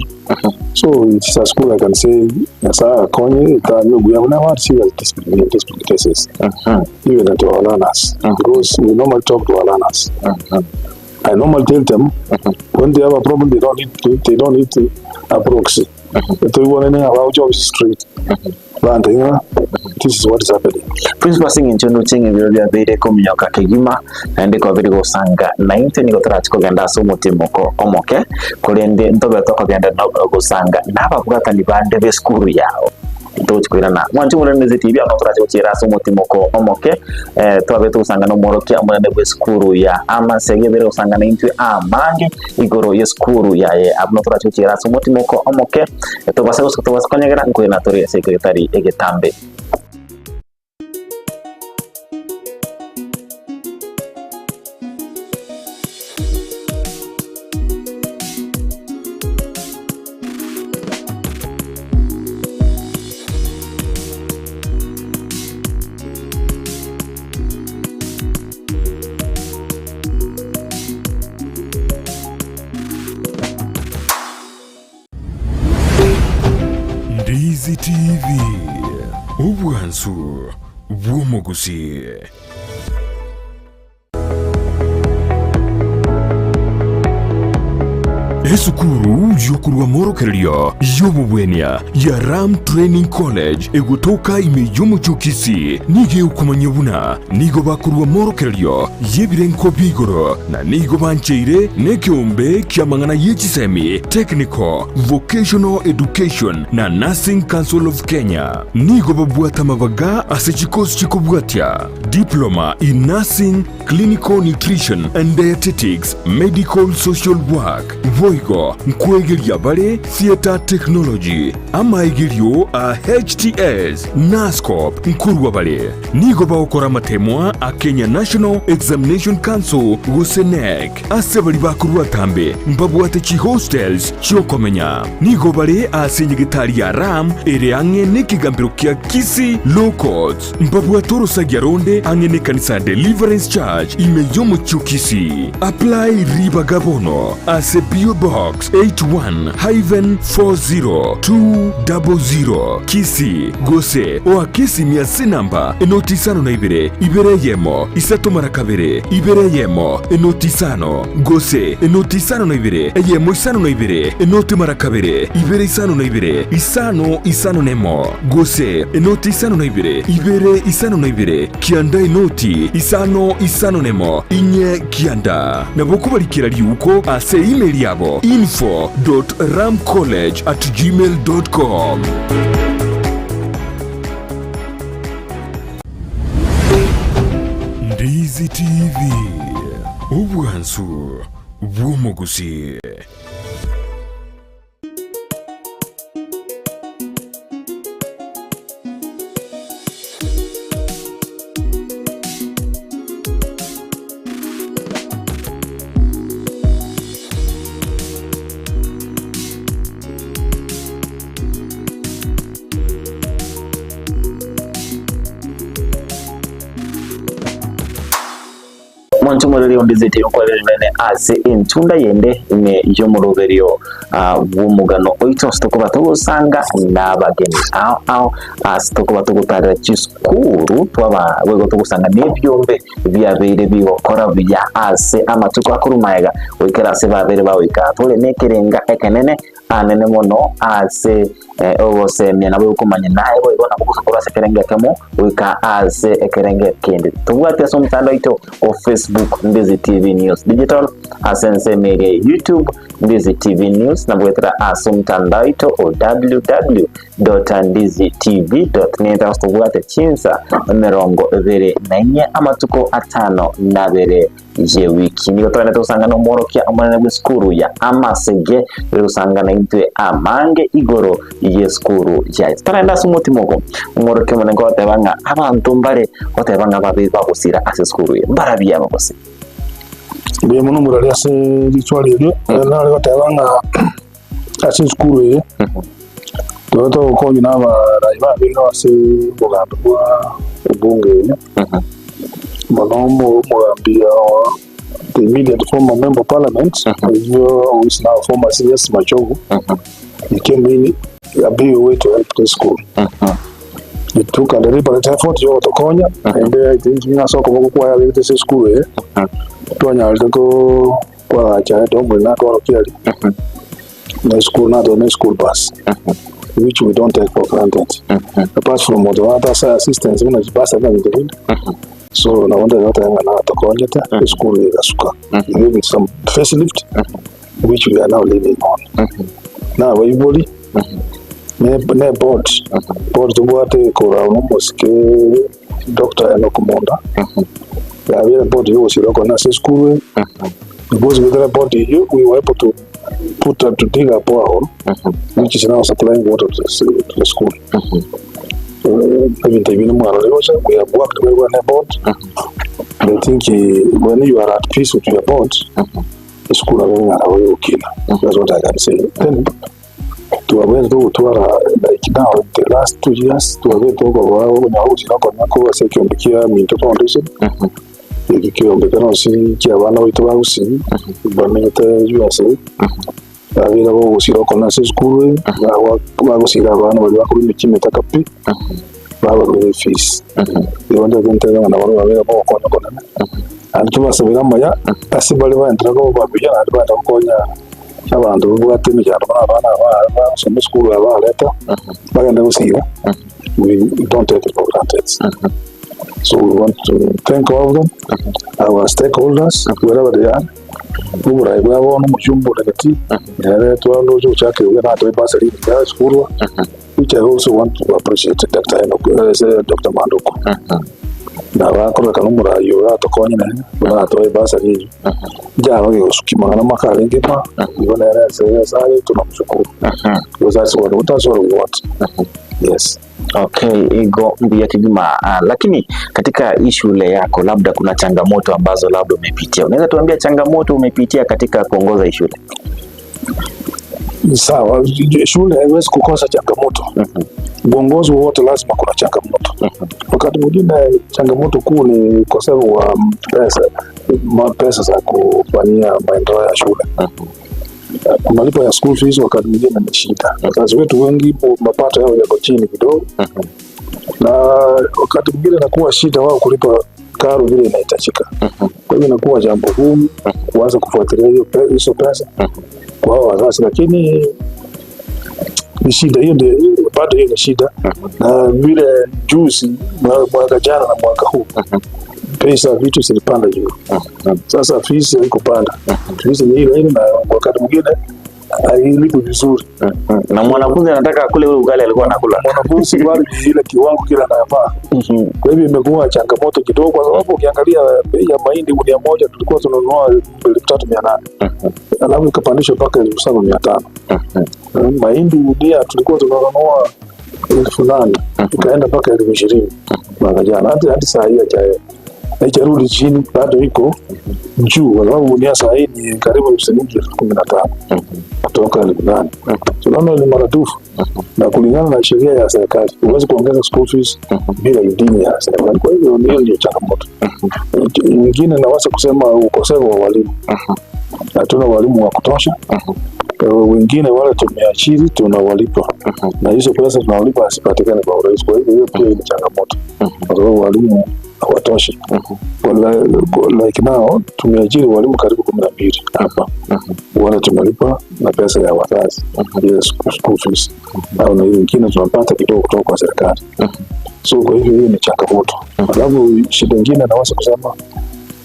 So it's a school I can say nasa konye we have never seen discipline cases even to our learners because we normally talk to our learners. I normally tell them when they have a problem they don't need a proxy. They want to allow jobs straight. Bantu inga this is what is happening. Principal singing chono chingi biro bya bere kominyoka kegima naende kwa biri gosanga 90 nigo tarachi kogenda ase omotimoko omoke korende ntobe tokogenda gosanga n'ababwatani bande b'esukuru yao tochikwirana mwanchi muremezi TV ano turachi gochira ase omotimoko omoke twabe togosanga n'omworokia omonene bw'esukuru ya Amasege bere gosanga naintwe amange igoro y'esukuru yaye abno turachi gochira ase omotimoko omoke tobase tobase konyegera nkwena tore secretary egetambe. Ndizi TV obwansu bw'omuguzi. Esukuru yokurwa morokererio y'obobwenia ya Ram Training College egotoka ime y'omuchukisi nige okumanya buna nigo bakurwa morokererio y'ebirenko bigoro na nigo bancheire n'ekiombe kiamang'ana y'echisemi Technical Vocational Education na Nursing Council of Kenya nigo babwata mabaga ase chikosi chikobwatia Diploma in Nursing, Clinical Nutrition and Dietetics, Medical Social Work, Voigo, Nkwegeria Bale, Theater Technology, Amaigirio a HTS, NASCOP, Nkurwa Bale, Nigo baokora matemwa a Kenya National Examination Council, Gosenek, Asebali bakurwa tambe, Mbabwate chi hostels, Chiokomenya, Nigo Bale a Senyegitari ya Ram, Ereange Nekigambiro kia Kisii Law Courts, Mbabwatoro Sagiaronde, Angene Kanisa Deliverance Church, Imeyomo Chukisi. Apply Riba Gabono, Ase P.O. Box 81-40200 Kisii Gose oa Kisii miase namba enoti isano na ibere ibere yemo isato mara kabere ibere yemo enoti isano Gose enoti isano na ibere eyemo isano na ibere enoti mara kabere ibere isano na ibere isano isano nemo Gose enoti isano na ibere ibere isano na ibere kianda enoti isano isano nemo inye kianda nabokubalikira liuko ase email yabo info.ramcollege@gmail.com. Ndizi TV obwansu bw'omuguzi. Mwanchumuriri ndiziti yokwalelene ase entunda yende ime yomuroberio bw'umugano oito sitokuba tugusanga n'abageni ao ao sitokuba tugutarira chiskuru twaba wego tugusanga n'ebyombe byabere bigokora bya ase amatuko akurumaega wikera ase babere bawika tole nekerenga ekenene anene mono ase ogosemia nabo ukumanya naye boigo nabo gusakora sekerenge kemo wika ase ekerenge kende tubwate ase omutandao ito o Facebook Ndizi TV News Digital asense mege YouTube Ndizi TV News na bwetera ase omutandao ito o www.ndizitv.net tubwate chinsa 24 amatuko 52 je wiki nigo twene tusanga no morokia omonene bw'esukuru ya Amasege rusanga na intwe amange igoro y'esukuru ya taraenda sumutimoko omorokia omonene gotebanga abantu mbare gotebanga babe bagusira ase esukuru ye mbarabia bagose Ndiye muno murari ase ritwari ryo nari gotebanga ase esukuru ye toto konyi n'abarayi babiri ase obugambi bwa obunge Manomo Mugambi, the immediate former member of parliament, who is now former CS Machogu, he came in a big way to help the school. He took a deliberate effort to Konya, and I think he saw the school here. Tonya go, the school, not on school bus. which we don't take for granted. Apart from the other assistance buna chibasa na bintu bindi. So nawonda yote na tokonyete school igasuka. Give it some facelift which we are now living on. Na abaibori ne board tubwate kora omosike Dr. Enoch Monda. Yabire board yogosiroko na ase school because with that board we were able to put up to dig a borehole which is now supplying water to the school. Ebintu ebi nimwarorire we have worked very well na board. I think when you are at peace with your board, the school are. That's what I can say. Then tuwaweza gutwara like now the last 2 years tuwaweza kwa sekiombekia Minto Foundation. Ikiombekana si kia abana baitu bagusi bamenyete USA. Abira bo gusira kona se school bagusira abana bari bakuru imikino itakapi babarure fees. Ironde gentega na baro babira bo kona kona. And tubasabira amaya ase bari baendera ko babijana ari banda konya abantu bwate imijyano abana basoma school abaleta bagenda gusira. We don't take it for granted. So we want to thank all of them, our stakeholders, wherever they are. Uburayi bwabo n'umucyumbu hagati twalojo chake we na to basari ya school, which I also want to appreciate Dr. Enoch, Dr. Manduku. Na bakora kanumurayi atokonye na to basari ja bage gusukima na makare ngipa ibona yara sasa tunamshukuru. Because that's what we want. Yes. Okay, ego mbiya kigima. Lakini katika hii shule yako labda kuna changamoto ambazo labda umepitia. Unaweza tuambia changamoto umepitia katika kuongoza hii shule? Sawa, shule haiwezi kukosa changamoto. Uongozi wote lazima kuna changamoto. Wakati mwingine changamoto kuu ni ukosefu wa pesa za kufanyia maendeleo ya shule. Malipo ya school fees wakati mwingine ni shida. Wazazi wetu wengi mapato yao yako chini kidogo. Na wakati mwingine inakuwa shida wao kulipa karo vile inahitajika. Kwa hiyo inakuwa jambo gumu kuanza kufuatilia hizo pesa kwa hao wazazi, lakini ni shida hiyo, ndio bado hiyo ni shida. Na vile juzi mwaka jana na mwaka huu pesa vitu zilipanda juu. Sasa fees haikupanda. Fees ni ile ile na wakati mwingine hailipi vizuri. Na mwanafunzi anataka kule ule ugali alikuwa anakula. Mwanafunzi bado ile kiwango kile anayofaa. Kwa hivyo imekuwa changamoto kidogo kwa sababu ukiangalia bei ya mahindi gunia moja tulikuwa tunanunua 3800. Alafu ikapandishwa mpaka 7500. Mahindi gunia tulikuwa tunanunua 8000 ikaenda mpaka 20000 mwaka jana. Hadi saa hii haijarudi chini, bado iko juu kwa sababu gunia saa hii ni karibu shilingi 15,000 kutoka 8,000. Tunaona ni maradufu. Na kulingana na sheria ya serikali huwezi kuongeza school fees bila idhini ya serikali. Kwa hivyo hiyo ndio changamoto. Nyingine naweza kusema ukosefu wa walimu. Hatuna walimu wa kutosha. Wengine wale tumeajiri tunawalipa. Na hizo pesa tunawalipa hazipatikani kwa urahisi. Kwa hivyo hiyo pia ni changamoto. Kwa sababu walimu hawatoshi. Like now tumeajiri walimu karibu 12 hapa. Wale tumelipa na pesa ya wazazi, ile school fees. Au na wengine tunapata kidogo kutoka kwa serikali. So kwa hivyo hiyo ni changamoto. Alafu shida nyingine naweza kusema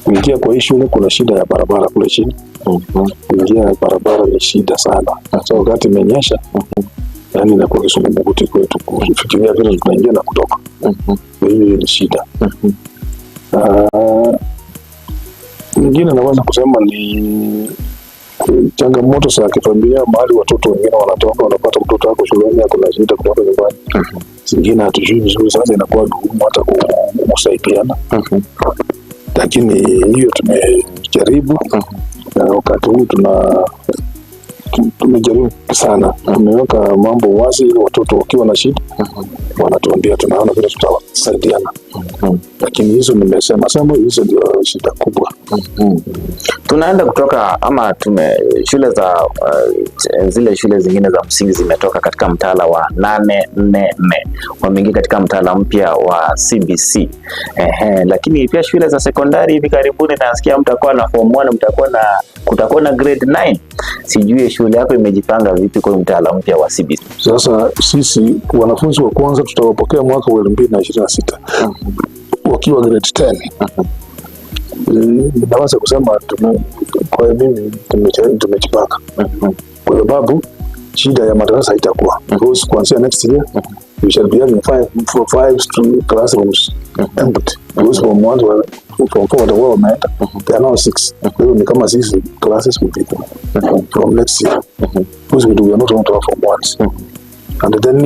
kuingia kwa hii shule kuna shida ya barabara kule chini. Kuingia barabara ni shida sana. So wakati imenyesha, yani inakuwa kisungumukuti kwetu kufikiria vile tunaingia na kutoka. Kwa hivyo ni shida. Nyingine naweza kusema ni changamoto za kifamilia, mahali watoto wengine wanatoka, wanapata mtoto wako shuleni ako na shida kutoka nyumbani. Zingine hatujui vizuri, sasa inakuwa vigumu hata kusaidiana. Lakini hiyo tumejaribu. Na wakati huu tumejaribu sana. Tumeweka mambo wazi ili watoto wakiwa na shida wanatuambia, tunaona vile Tunasaidiana. Lakini hizo nimesema sema, hizo ndio shida kubwa. Tunaenda kutoka ama tume shule za zile shule zingine za msingi zimetoka katika mtaala wa 8-4-4, wameingia katika mtaala mpya wa CBC. Ehe, lakini pia shule za sekondari hivi karibuni nasikia mtakuwa na form 1, mtakuwa na kutakuwa na grade 9. Sijui shule yako imejipanga vipi kwa mtaala mpya wa CBC? Sasa sisi wanafunzi wa kwanza tutawapokea mwaka wa 2026 wakiwa grade 10. Ninaweza kusema kwa mimi tumejipanga kwa sababu shida ya madarasa haitakuwa, because kuanzia next year we shall be having five classrooms empty, because form one form four watakuwa wameenda, they are now six. Kwa hiyo ni kama six classes will be there from next year, because we are not going to have form ones, and then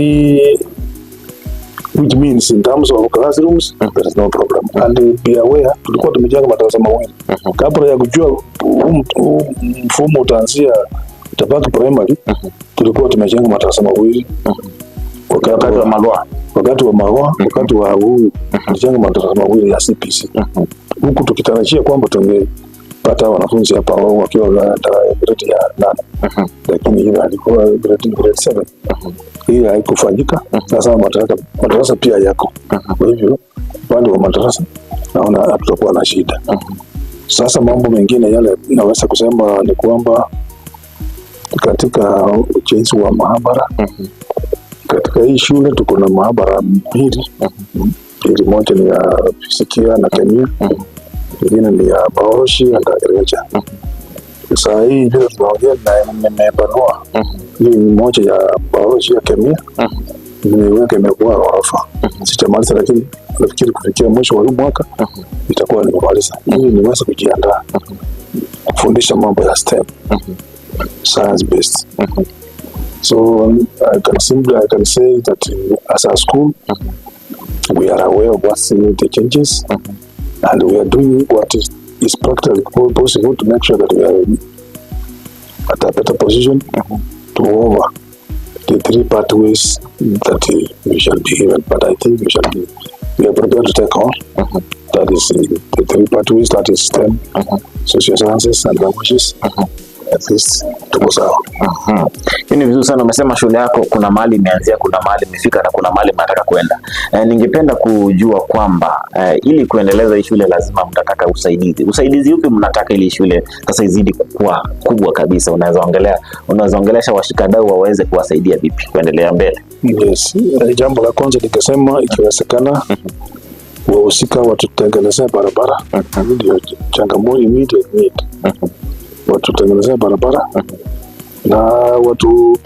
which means in terms of classrooms there is no problem. And be aware, tulikuwa tumejenga madarasa mawili kabla ya kujua huu mfumo utaanzia utabaki primary. Tulikuwa tumejenga madarasa mawili wakati wa Magoha. Wakati wa Magoha, wakati wa huu tulijenga madarasa mawili ya CBC, huku tukitarajia kwamba tungepata wanafunzi hapa wao wakiwa grade ya 8, lakini ile alikuwa grade 7. Hii haikufanyika. Sasa madarasa pia yako, kwa hivyo upande wa madarasa naona hatutakuwa na shida. Sasa mambo mengine yale naweza kusema ni kwamba katika ujenzi wa maabara katika hii shule tuko na maabara mbili. Moja ni ya fizikia na kemia, ingine ni ya biology and agriculture. Saa hii vile tunaongea na nimepanua hii moja ya biology ya kemia, nimeiweka imekuwa ghorofa. Sijamaliza, lakini nafikiri kufikia mwisho wa huu mwaka itakuwa nimemaliza, ili niweze kujiandaa kufundisha mambo ya STEM, science based. So I can say that as a school we are aware of what's the changes, and we are doing what is practically possible to make sure that we are at a better position to over the three pathways that we shall be given. But I think we are prepared to take on. That is the three pathways, that is STEM, social sciences and languages. At least tuko sawa. Hii ni vizuri sana. Umesema shule yako kuna mahali imeanzia, kuna mahali imefika na kuna mahali mnataka kwenda. Ningependa kujua kwamba ili kuendeleza hii shule lazima mtataka usaidizi. Usaidizi upi mnataka ili shule sasa izidi kukua kubwa kabisa? Unaweza ongelesha washikadau waweze kuwasaidia vipi kuendelea mbele? Yes. Jambo la kwanza nikasema, ikiwezekana wahusika watutengenezee barabara. Ndio changamoto, immediate need. Watutengenezee barabara na watu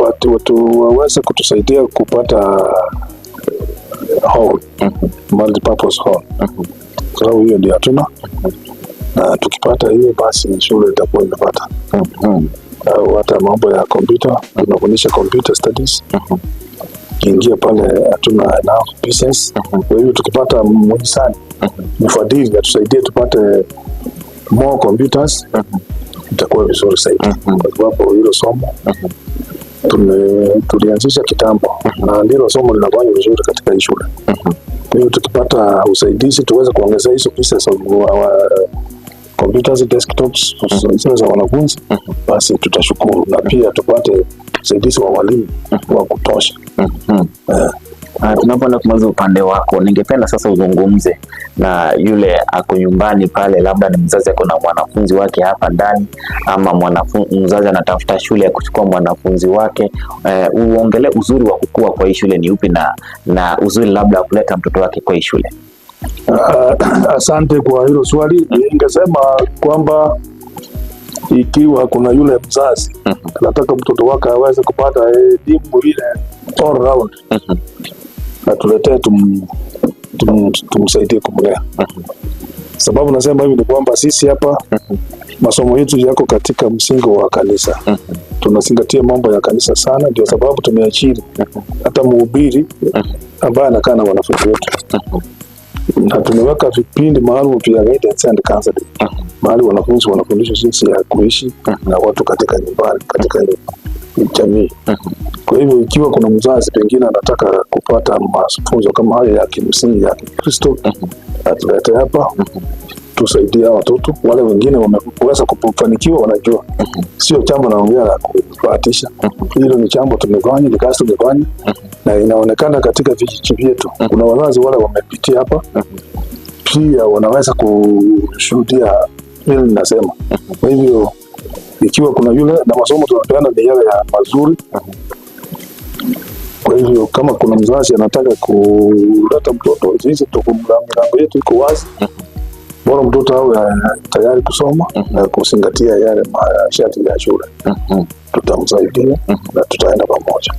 waweze kutusaidia kupata hall, multipurpose hall, kwa sababu hiyo ndio hatuna, na tukipata hiyo basi shule itakuwa imepata. Hata mambo ya kompyuta, tunafundisha computer studies, kiingia pale hatuna enough pieces. Kwa hivyo tukipata mhisani, mfadhili atusaidie tupate more computers, itakuwa vizuri zaidi, kwa sababu hilo somo tulianzisha kitambo na ndilo somo linafanya vizuri katika hii shule. Kwa hiyo tukipata usaidizi tuweze kuongezea hizo pieces of computers, desktops zile za wanafunzi, basi tutashukuru, na pia tupate usaidizi wa walimu wa kutosha. Tunapoenda kumaliza upande wako, ningependa sasa uzungumze na yule ako nyumbani pale, labda ni mzazi ako na mwanafunzi wake hapa ndani, ama mzazi anatafuta shule ya kuchukua mwanafunzi wake. Uongelee uzuri wa kukua kwa hii shule ni upi, na uzuri labda wa kuleta mtoto wake kwa hii shule. Asante kwa hilo swali. Ningesema kwamba ikiwa kuna yule mzazi anataka mtoto wake aweze kupata elimu ile all round, atuletee tumsaidie kumlea. Sababu nasema hivi ni kwamba sisi hapa masomo yetu yako katika msingi wa kanisa. Tunazingatia mambo ya kanisa sana, ndio sababu tumeajiri hata mhubiri ambaye anakaa na wanafunzi wetu, na tumeweka vipindi maalum vya guidance and counseling, mahali wanafunzi wanafundishwa jinsi ya kuishi na watu katika nyumbani, katika Jamii. Kwa hivyo ikiwa kuna mzazi pengine anataka kupata mafunzo kama hayo ya kimsingi ya Kikristo, atulete hapa tusaidie hawa watoto. Wale wengine wameweza kufanikiwa, wanajua sio jambo naongea la kubahatisha. Hilo ni jambo tumefanya, ni kazi tumefanya, na inaonekana katika vijiji vyetu. Kuna wazazi wale wamepitia hapa pia wanaweza kushuhudia vile ninasema. Kwa hivyo ikiwa kuna yule na masomo tunapeana ni yale ya mazuri. Kwa hivyo kama kuna mzazi anataka kuleta mtoto, sisi tuko milango yetu iko wazi, bora mtoto awe tayari kusoma na kuzingatia yale masharti ya shule, tutamsaidia na tutaenda pamoja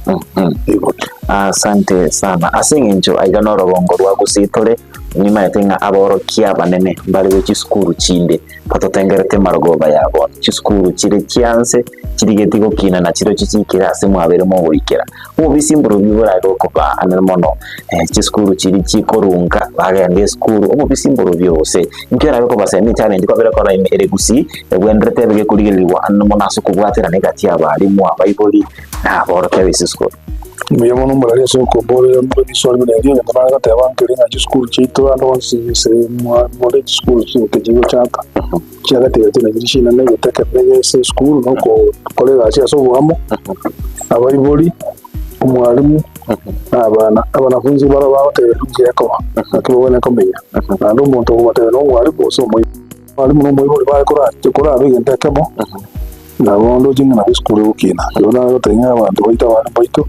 hivyo tu. Asante sana. Ase eng'encho aiga na orogongo rwa Gusii tore, nimaete ng'a aborokia abanene mbare be chisukuru chinde batotengerete marogoba ya bono. Chisukuru chire chianse chirigeti gokina na chiro chichikire ase mwabere mogoikera. Obobisi mborobio borabe gokoba ane mono chisukuru chiri chikorunga bagenda esukuru obobisi mborobio gose nkio orabe kobasemia echallenge kwabere kora ime ere Gusii ebwenderete ebe gekorigereriwa ane mono ase okobwaterana egati ya abarimu, abaibori na aborokia be esukuru. Mbuya mono omorari ase okoborera ebiswali buna erio, egento nare goteba nkeri ng'a chisukuru chiaito ande bonsi ase more chisukuru chigochaka chiagatigete na chiria chinene egetekebe ase esukuru na okokora egasi ase oboamo, abaibori, omwalimu na abana. Abanafunzi baria bagotebia nki ekoba naki babwenerete komenya naende omonto okobatebia na omwalimu gose omoibori. Omwalimu na omoibori bare kora koraba egento ekemo nabo ndoche ng'a nabo esukuru egokina. Igo nare gotebia ng'a abanto baito abana baito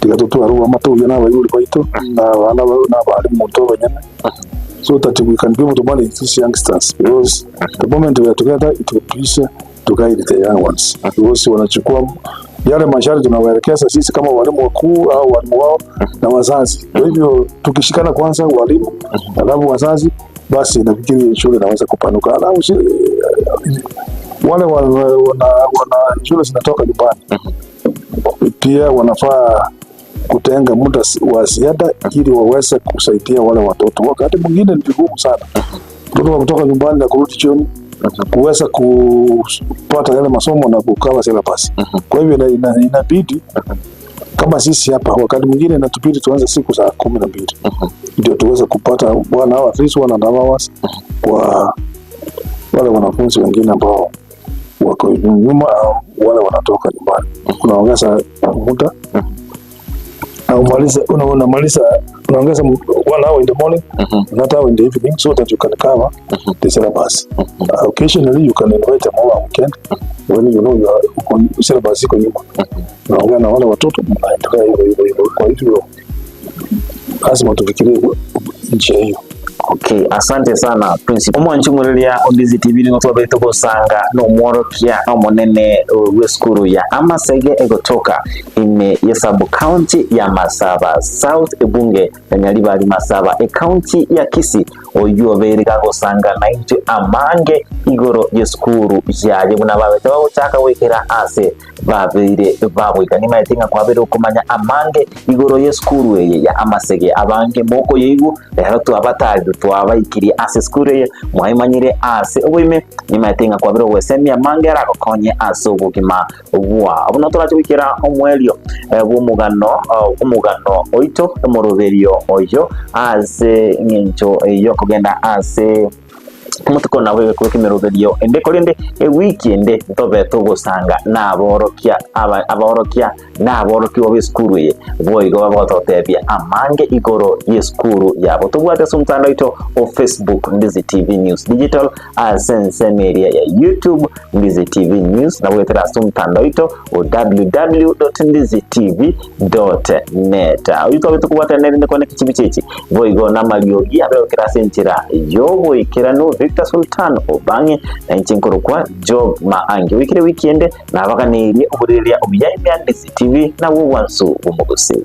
tiga totware oboamate obuya na abaibori baito na abana na abalimu intwe abanyene so that we can be able to manage these youngsters, because the moment we are together it will be easier to guide the young ones, because wanachukua yale masharti tunawaelekeza sisi kama walimu wakuu au walimu wao na wazazi. Kwa hivyo tukishikana kwanza walimu alafu wazazi, basi nafikiri shule inaweza kupanuka. Alafu wale wana shule zinatoka nyumbani pia wanafaa kutenga muda wa ziada ili waweze kusaidia wale watoto. Wakati mwingine ni vigumu sana mtoto wa kutoka nyumbani na kurudi jioni kuweza kupata yale masomo na kucover syllabus. Kwa hivyo inabidi kama sisi hapa, wakati mwingine inatubidi tuanze siku saa 12 ndio tuweze kupata 1 hour, at least 1.5 hours kwa wale wanafunzi wengine ambao wako nyuma au wale wanatoka nyumbani. Unaongeza muda na umalize, unamaliza, unaongeza 1 hour in the morning, another hour in the evening, so that you can cover the syllabus. Occasionally you can invite them over weekend when you know you are uko syllabus iko nyuma. Unaongea na wale watoto, mnaendelea hivyo hivyo hivyo. Kwa hivyo lazima tufikirie njia hiyo. Okay, asante sana, principal. Omwanchung'ureria Ondizi TV, nigo twabere togosanga nomworokia omonene bw'esukuru ya Amasege egotoka ime ya sub county ya Masaba South, ebunge ya Nyaribari Masaba, ecounty ya Kisii, oyu obeire gagosanga naintwe amange igoro y'esukuru yaye buna babete bagochaka gwikera ase babeire babwika. Nimaete ng'a kwabere okomanya amange igoro y'esukuru eye ya Amasege. Abange moko yeigu rero twabatari twabaikirie ase esukuru eye mwaimanyire ase oboime. Nimaete ng'a kwabere ogwesemia amange aragokonye ase obogima bwa obuno. Torache gwikera omwelio bw'omogano omogano oito omoroberio oyo ase ng'encho yokogenda ase omotuko nawe gweka emeroberio ende korende ewiki ende ntobe togosanga naborokia aborokia naborokigwa b'esukuru eye boigo babagototebia amange igoro y'esukuru yabo. Tobwate ase omotandao oito o Facebook, Ndizi TV News Digital, ase ensemo eria ya YouTube, Ndizi TV News, nabo gwetera ase omotandao oito o www.ndizitv.net. Oyu twabe tukobwatana nerinde kone kichibi chechi boigo namariogi abe gokera ase enchera yoboikeranu Victor Sultan Obange na inche nkorokwa Job Maangi. Wikire wiki ende nabaganeirie oboreria obuya imya Ndizi TV nabwo bwansu bw'omogusii.